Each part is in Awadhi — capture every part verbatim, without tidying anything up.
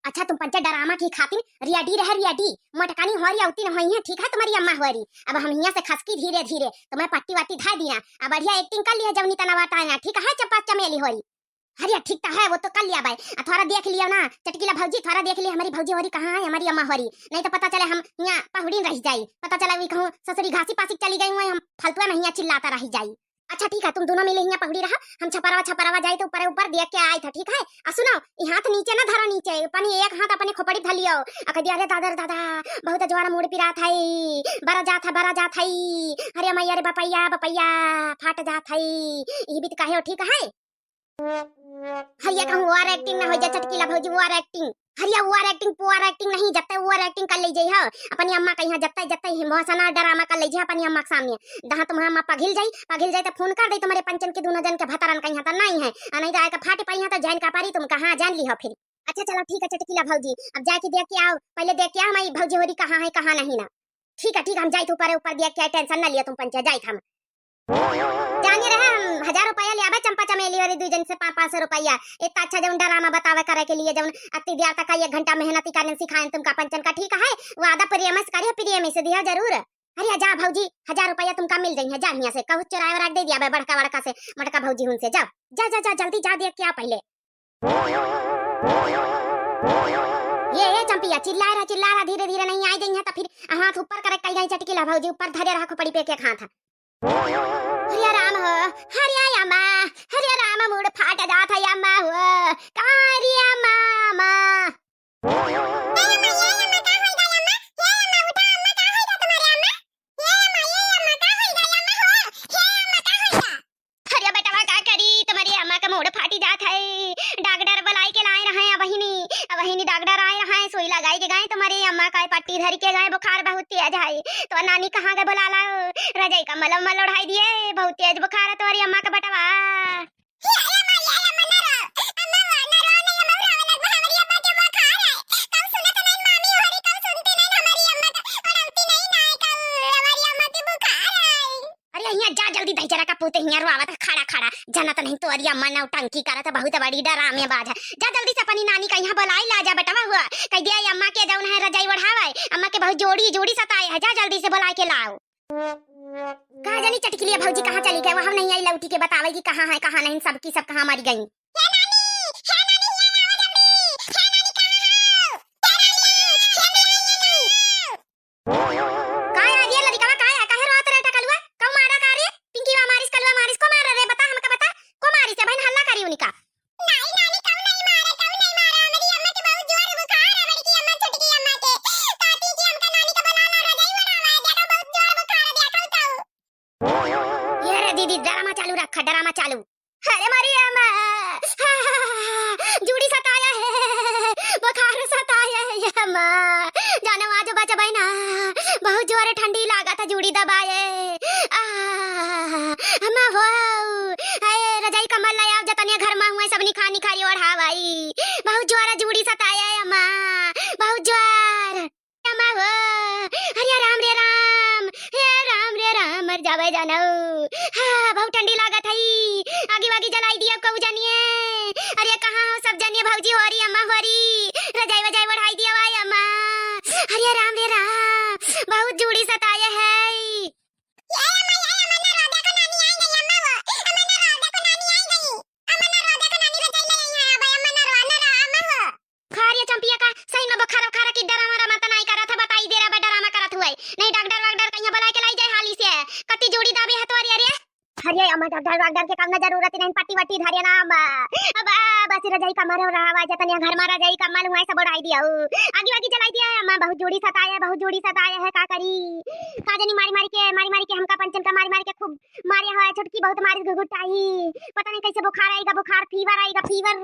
अच्छा, तुम पंचे डरामा की खातिन ready रहे, ready। मोटकानी होरी अउती न होई है, ठीक है, तुम्हारी अम्मा होरी। अब हम हियाँ से खसकी धीरे धीरे, तुम्हें पट्टी वट्टी धाय दिया। अब बढ़िया acting कर लिया जवनी तना वाटा है ना, ठीक है, चंपा चमेली होरी। अरे ठीक तो है, वो तो कर लिया बाय। आ थोड़ा देख लिया ना चटकीला भौजी, थोड़ा देख लिया हमारी भौजी होरी कहाँ है, हमारी अम्मा होरी। नहीं तो पता चले हम यहाँ पहुड़ीन रह जाई, पता चला वही कहूँ ससुरी घासी पासी चली गई हुई, हम फालतुआ में हियाँ चिल्लाता रह जाई। अच्छा ठीक है, तुम दोनों मिले हियाँ पहुड़ी रहा, हम छपरावा छपरावा जाए तो ऊपर ऊपर देख के आए था, ठीक है? आ सुनो, ये हाथ नीचे ना धरो, नीचे अपनी एक हाथ अपनी खोपड़ी धलियो। अक दिया रे दादा रे दादा, बहुत जोर मूड़ पिरात है, बरा जात है, बरा जात है। अरे मैया रे बपैया, बपैया फाट जात है। ये भी तो कहे हो, ठीक है? हरिया कहूँ over acting ना हो जाए चटकीला भौजी, over acting। हरिया over acting, over acting नहीं, जत्ते over acting कर ले जाई हो। अपनी अम्मा कहिया जत्ते, जत्ते ही मोहसना डरामा कर ले जाई अपनी अम्मा के सामने। दहा तुम्हारा अम्मा पघिल जाई, पघिल जाई तो फोन कर दे तुम्हारे पंचन के दोनों जन के भतरन कहिया तो नहीं है। आ नहीं तो आए के फाटे पड़ी है तो जान का पारी तुम कहाँ जान ली हो फिर। अच्छा चलो ठीक है चटकीला भौजी, अब जाके देख के आओ, पहले देख के आओ हमारी भौजी होरी कहाँ है, कहाँ नहीं ना। ठीक है, ठीक है, हम जाइत ऊपर, ऊपर देख के आए, tension ना लिया तुम पंचे, जाइत हम। जाने रहे हम हजार रुपया ले आवे चंपा चमेली वाली दू जन से पाँच, पाँच सौ रुपया। इतना अच्छा जौन डरामा बतावे करे के लिए जौन अति देर तक एक घंटा मेहनत ही करने सिखाए तुमका पंचन का, ठीक है? वादा प्रेम से करियो, प्रेम से दिया जरूर। अरे जा भौजी, हजार रुपया तुमका मिल जाई है, जा हियाँ से कहू चुराए और दे दिया बे बड़का बड़का से, मोटका भौजी हुन से, जाओ, जा, जा, जा, जल्दी जा देख के आ पहले। ये, ये चंपिया, चिल्लाए रहा, चिल्लाए रहा, धीरे धीरे नहीं आई जाई है तो फिर हाथ ऊपर करे कही जाई चटकीला भौजी, ऊपर धरे रहा खोपड़ी पे के हाथ। हरिया राम हो, हरिया अम्मा, हरिया राम मूड़ फाट जात है अम्मा हो, कहाँ हरिया मामा? ए अम्मा, ए अम्मा, का होई गई अम्मा? ए अम्मा, उठा अम्मा, का होई गई तुम्हारे अम्मा? ए अम्मा, ए अम्मा, का होई गई अम्मा हो? ए अम्मा, का होई गई? अरे बेटवा का करी, तुम्हारी अम्मा का मूड़ फाटी जात है। डॉक्टर बुलाई के लाए रहे, अब वही नी, अब वही नी डॉक्टर आए रहे, सुई लगाई के गए, तुम्हारी अम्मा का पट्टी धर के गए, बुखार बहुत तेज है। तो नानी कहाँ गए बुला लाओ, रजाई का मलम मल ओढ़ाई दिए, बहुत तेज बुखार है तुम्हारी अम्मा का बेटवा। हे अम्मा, हे अम्मा, ना रो, अम्मा वो, ना रो, नहीं अम्मा, रोवे लग, हमारी अम्मा के बुखार है। कब सुनत नहीं मामी हो रही, कब सुनती नहीं हमारी अम्मा का, और अम्मा नहीं ना है, कब हमारी अम्मा के बुखार है। अरे हियाँ जा जल्दी, दहिजरा का पूते हियाँ रोआवत है खड़ा खड़ा। जनत नहीं तोरी अम्मा नौटंकी करत है, बहुत बड़ी डरामेबाज है। जा जल्दी से अपनी नानी का यहाँ बुलाई ला जा बेटवा हुआ। कह दिया ये अम्मा के जौन है रजाई ओढ़ावे, अम्मा के बहुत जोड़ी जोड़ी सताए है, जा जल्दी से बुला के लाओ। कहाँ जानी चटकिलिया भौजी कहाँ चली गए, वहाँ नहीं आई लौटी के बतावे कि कहाँ है कहाँ नहीं, सबकी सब कहाँ मरी गई। हे नानी, हे नानी, हियाँ आओ जल्दी। हे नानी, कहाँ हो? हे नानी, हे नानी, हियाँ आओ। का यार, ये लड़िकवा का है? काहे रोत रहे टकलुआ? कऊ मारा का रे? पिंकीवा मारिस, कलुआ मारिस, को मारा रे? बता, हमका बता, को मारिस? ए बहिन, हल्ला करी उनका। नाई नानी, कऊ नहीं मारा, कऊ नहीं मारा। हमारी अम्मा के बहुत जोर बुखार है, बड़की अम्मा, छोटकी अम्मा के। कहती कि हमका नानी का बुला ला, रजाई ओढ़ावा, देखो बहुत जोर बुखार है, देखो तो। ये रे दीदी, ड्रामा चालू रखा, ड्रामा चालू। अरे मारी अम्मा, जूड़ी सताया है, बुखार सताया है ये अम्मा। जानो आज बचबै ना, बहुत जोर ठंडी लागत है, जूड़ी दबाए। आ, अम्मा हो, ए, रजाई कम्बल ले आओ, जतनिया घर में हुए सब निखार निखारी ओढ़ावाई। बहुत जोर जूड़ी सताया है अम्मा, बहुत जोर। अम्मा हो, अरे राम रे राम, हे राम रे राम, मर जावे जानो। हाँ, बहुत ठंडी लागत है। आगी वागी जलाई दिया कऊ जानिए। अरे कहाँ हो सब जानिए, भौजी होरी, अम्मा होरी, रजाई वजाई ओढ़ाई दिया वाई अम्मा। अरे राम रे राम, बहुत जूड़ी सताए है। ए अम्मा, ए अम्मा, ना रो, देखो नानी आई गई, अम्मा वो। अम्मा ना रो, देखो नानी आई गई। अम्मा ना रो, देखो नानी रजाई ले आई है, अब अम्मा ना रो, ना रो, अम्मा वो। खा रे चंपिया का, सही में बुखार उखार की डरामा रमा त नाई करत है, बताई दे रहा बा डरामा करत हुए। नहीं डॉक्टर वाक्टर कहीं बुला के लाई जाए हाली से। कति जूड़ी दाबे है तोरी, अरे। अरे अम्मा, डॉक्टर वाक्टर के कौनो जरूरत नहीं, पट्टी वट्टी धरे ना अम्मा। अब, आ, बस रजाई कम्बल रहा हुआ, जतनिया घर में रजाई कम्बल हुआ सब ओढ़ाई दिया। आगी वागी जलाई दिया है अम्मा, बहुत जूड़ी सताए है, बहुत जूड़ी सताए है, का करी? का जानी मारी मारी के, मारी मारी के हमका पंचन का मारी मारी के खूब मारे है, छोटकी बहुत मारी घुघुटाई। पता नहीं कैसे बुखार आएगा, बुखार, फीवर आएगा, फीवर।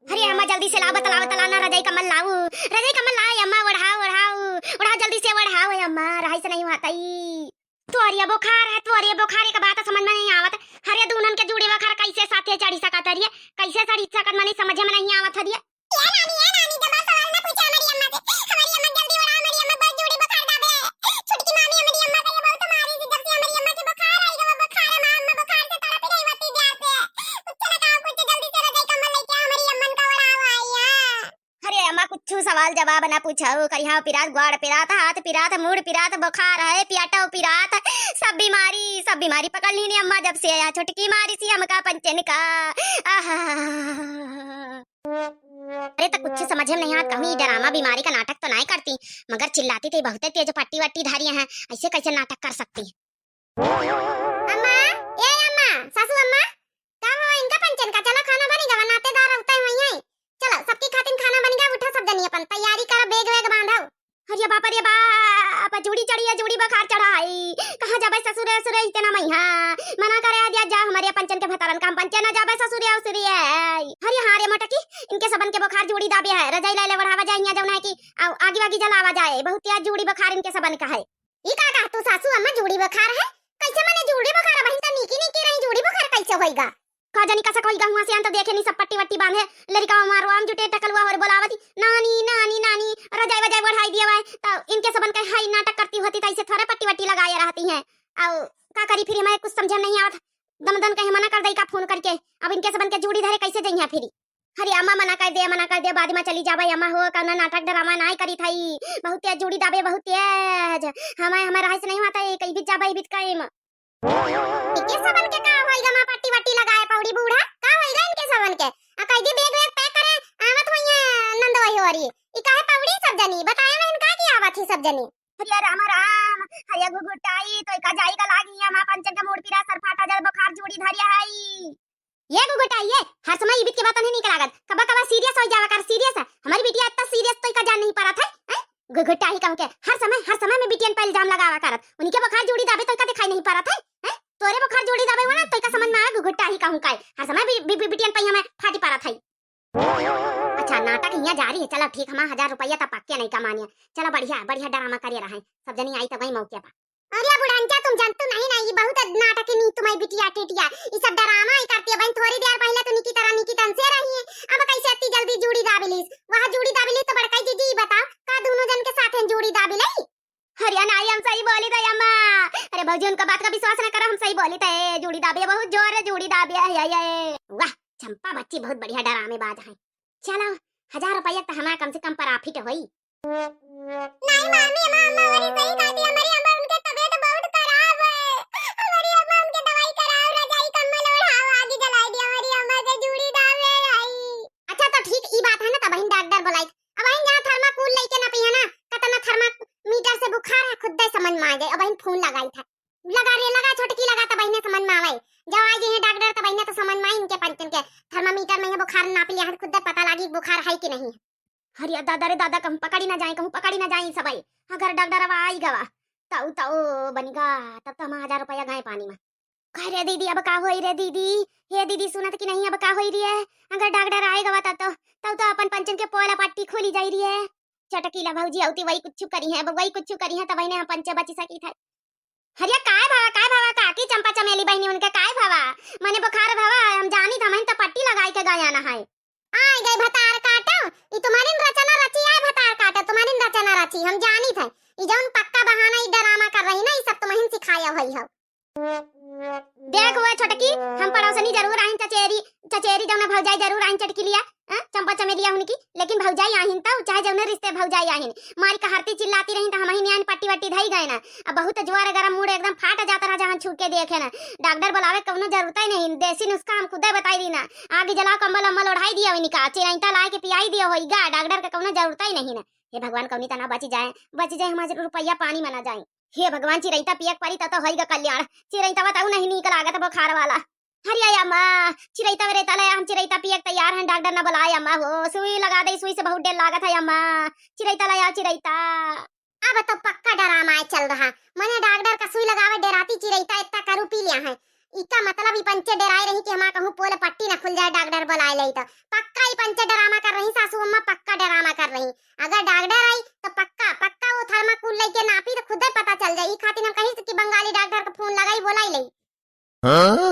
अरे अम्मा जल्दी से लाओ, बतला, बतला ना, रजाई कम्बल लाओ, रजाई कम्बल लाओ अम्मा, ओढ़ाओ, ओढ़ाओ, ओढ़ाओ जल्दी से, ओढ़ाओ अम्मा, रहाई से नहीं होता ई। तोरिया बुखार है, तोरिया बुखार, एक बात समझ में नहीं आवत। अरे दुल्हन के जूड़ी बुखार कैसे साथे चढ़ी सकत है रे, कैसे चढ़ी सकत, मने समझ में नहीं आवत है रे। ए नानी, ए नानी, जब सवाल ना पूछे हमारी अम्मा से, हमारी अम्मा जल्दी ओढ़ा, हमारी अम्मा बहुत जूड़ी बुखार दाबे है, छोटकी मामी हमारी अम्मा का ये बहुत मारी थी, जब से हमारी अम्मा के बुखार आई गवा, बुखार है, माँ अम्मा बुखार से तड़प रही होती प्यास से। चला का कुछ जल्दी से रजाई कम्बल लेके आ, हमारी अम्मन का ओढ़ावा आई है। कुछ सवाल जवाब ना पूछो, करिहा पिरात, ग्वाड़ पिरात, हाथ पिरात, मूड़ पिरात, बुखार है, पियाटो पिरात, सब बीमारी, सब बीमारी पकड़ लीन अम्मा जब से आया छोटकी मारी सी हमका पंचन का। आहा। अरे, तो कुछ समझ में नहीं आवत, कहूँ ई डरामा बीमारी का नाटक तो नहीं करती, मगर चिल्लाती थी बहुते तेज, पट्टी वट्टी धरी हैं, ऐसे कैसे नाटक कर सकती? अम्मा, ए अम्मा, सासू अम्मा, का हुआ इनका पंचन का? चलो खाना बनी गवा, नातेदार रहते हैं वहीं। चलो, सबकी खातिन खाना बनी गवा, उठो सब जनी अपन तैयारी करो, बैग वैग बांधो। अरे बाप रे बाप, जूड़ी चढ़ी है, जूड़ी बुखार चढ़ा है। कहाँ जाबे ससुरे, ससुरे इतना मैहा। मना करे आ दिया जा हमारे पंचन के भतारन का, हम पंचे ना जाबे ससुरे, ससुरे है। अरे हाँ रे मोटकी, इनके सबन के बुखार जूड़ी दाबे है, रजाई ले ले बढ़ावा जाए, यहाँ जौन है कि आउ आगी वागी जलावा जाए, बहुत तेज जूड़ी बुखार इनके सबन का है। ई का कहा तू सासू अम्मा, जूड़ी बुखार है? कैसे मने जूड़ी बुखार? अबहिन तो नीकी नीकी रही, जूड़ी बुखार कैसे होइगा? का जानी कसा कोई गहुआ से अंत देखे नहीं, सब पट्टी वट्टी बांधे, लड़का हमारो आम जुटे टकलुआ और बोलावती, "नानी, नानी, नानी," रजाई वजाई बढ़ाई दिया हुआ है। तो इनके सबन के हाई नाटक करती होती तो ऐसे थोड़े पट्टी वट्टी लगाए रहती हैं। और का करी फिर, हमें कुछ समझे नहीं आवत। दम दन कहीं मना कर दई का फोन करके, अब इनके सबन के जूड़ी धरे कैसे जइहा फिर? अरे अम्मा, मना कर दे, मना कर दे, बाद में चली जाबे अम्मा हो, कौनो नाटक डरामा नाई करी थई। बहुत तेज जूड़ी दाबे, बहुत तेज। हमें, हमें रहे से नहीं होता है, कहीं बीत जाबे, बीत कायम। इनके सबन के का होइगा माँ, पट्टी वट्टी लगाए पौड़ी बूढ़ा, का होइगा इनके सबन के? आ कह दी बैग वैग पैक करे, आवत होइए नंद वही हो रही। ई काहे पौड़ी सब जनी? बताए में इनका की आवत ही सब जनी। हरिया राम राम, हरिया घुघुटाई, तो का जाई का लागी है माँ पंचन का मूड़ पीरा, सर फाटा, जड़ बुखार, जूड़ी धरिया है। ये घुघुटाई, ये हर समय इबित के बात नहीं निकल लागत, कबा कबा सीरियस हो जावा कर, सीरियस है। हमारी बिटिया इतना सीरियस तो का जान नहीं पड़ा था, हैं? घुघुटाई कहूँ के हर समय, हर समय में बिटियन पर इल्जाम लगावा करत, उनके बुखार जूड़ी दाबे तो का दिखाई नहीं पड़ा था, हैं? तोरे बुखार जूड़ी दाबे हुआ ना तो का समझ में आवे, घुघुटाई कहूँ का है, हर समय बि-, बि-, बि-, बिटियन पर हमें फाटी पड़ा था। अच्छा, नाटक यहाँ जारी है। चलो ठीक, हमार हजार रुपया तो पक्के नहीं कमानिया। चलो बढ़िया, बढ़िया डरामा करे रहे, सब जनी आई तो गई मौके पर। अरे बुढ़ंचा, तुम जानतू नहीं ना, ये बहुत नाटक है नी तुम्हारी बिटिया टिटिया, ये सब डरामा ही करती है। बहन थोड़ी देर पहले तो निकी तरह निकी तन से रही है, अब कैसे इतनी जल्दी जूड़ी दाबिलिस? वहाँ जूड़ी दाबिलिस तो बड़काई दीदी बताओ, का दोनों जन के साथ हैं जूड़ी दाबिलाई? अरे नाई, हम सही बोली थे अम्मा। अरे भौजी, उनका बात का विश्वास न करो, हम सही बोली थे। जूड़ी दाबिया बहुत जोर है, जूड़ी दाबिया है, है, है। वाह, चंपा बच्ची बहुत बढ़िया डरामेबाज है। चलो, हजार रुपया तो हमारा कम से कम profit होई। नहीं मामी, अम्मा, अम्मा हमारी सही कहती है, हमारी अम्मा उनके तबीयत बहुत खराब है। हमारी अम्मा उनके दवाई कराओ, रजाई कम्बल ओढ़ाओ, आगी जलाई दी, हमारी अम्मा के जूड़ी दाबे आई। अच्छा तो ठीक, ई बात है ना, तब हम डॉक्टर बुलाई। अब हम जहाँ thermocol लेके ना पिए ना, कतना thermometer से बुखार है, खुद दे समझ में आ जाए। अब हम फोन लगाई था, लगा रे, लगा छोटकी, लगा, तब इन्हें समझ में आवे। जब आ गए हैं डॉक्टर, तब इन्हें तो समझ में आई इनके पंचन के। Thermometer में ये बुखार नाप लिया है, खुद दे पता लागी बुखार है कि नहीं। अरे दादा रे दादा, कहूँ पकड़ी ना जाए, कहूँ पकड़ी ना जाए सब। अगर डॉक्टर अब आई गवा, तऊ, तऊ बनिगा, तब तो हम हजार रुपया गए पानी में। कह रे दीदी, अब का होई रे दीदी? हे दीदी, सुनत कि नहीं, अब का होई रही है? अगर डॉक्टर आए गवा तब तो, तब तो अपन पंचन के पोला पट्टी खोली जाई रही है। चटकीला भौजी औती वही कुछ करी है, अब वही कुछ करी है, तब इन्हें हम पंचे बची सकी थे। हरिया काय भावा, काय भावा, काकी चंपा चमेली बहनी उनके काय भावा? मने बुखार भावा, हम जानी था, हम तो पट्टी लगाई के गया ना है। आय गए भतार काटो, ई तुम्हारी रचना रची आय भतार काटो, तुम्हारी रचना रची, हम जानी थे। ई जौन पक्का बहाना, ई डरामा कर रही ना, ई सब तुम्हें सिखाया हुई हो। देख वो छोटकी, हम पड़ोसनी जरूर आहिन चचेरी, चचेरी जौन भौजाई जरूर आहिन चटकी लिया, हाँ, चंपा चमेलिया हुन की, लेकिन भौजाई आहिन तो चाहे जौने रिश्ते भौजाई आहिन, मारी कहरती चिल्लाती रही तो हम ही नियान पट्टी वट्टी धई गए ना। अब बहुत ज्वर गरम मूड़ एकदम फाट जाता रहा जहाँ छू के देखे ना। डॉक्टर बुलावे कौनो जरूरत ही नहीं, देसी नुस्खा हम खुदे बताई दी ना। आगे जलाओ, कंबल अम्बल ओढ़ाई दिया हुई निका, चिरैता लाए के पियाई दिया होई गा, डॉक्टर का कौनो जरूरत ही नहीं ना। हे भगवान, कौनी तना बची जाए, बची जाए, हमारे रुपया पानी में ना जाए। हे भगवान, चिरैता पियक परी त तो होई गा कल्याण। चिरैता बताऊ नहीं नीक लागत बुखार वाला। हरिया अम्मा, चिरैता वरेता लाया, हम चिरैता पियक तैयार हैं, डॉक्टर ना बुलाए अम्मा हो, सुई लगा दे, सुई से बहुत डर लागत है अम्मा, चिरैता लाया, चिरैता। अब तो पक्का डरामा चल रहा, मने डॉक्टर का सुई लगावे डराती चिरैता इतना करू पी लिया है। इका मतलब ई पंचे डराए रही कि हमार कहूँ पोल पट्टी ना खुल जाए, डॉक्टर बुलाए ले तो। पक्का ई पंचे डरामा कर रही सासू अम्मा, पक्का डरामा कर रही। अगर डॉक्टर आई तो पक्का, पक्का वो thermocol लेके नापी तो खुदे पता चल जाए। ई खातिर हम कही कि बंगाली डॉक्टर का फोन लगाई, बुलाई ले। हाँ?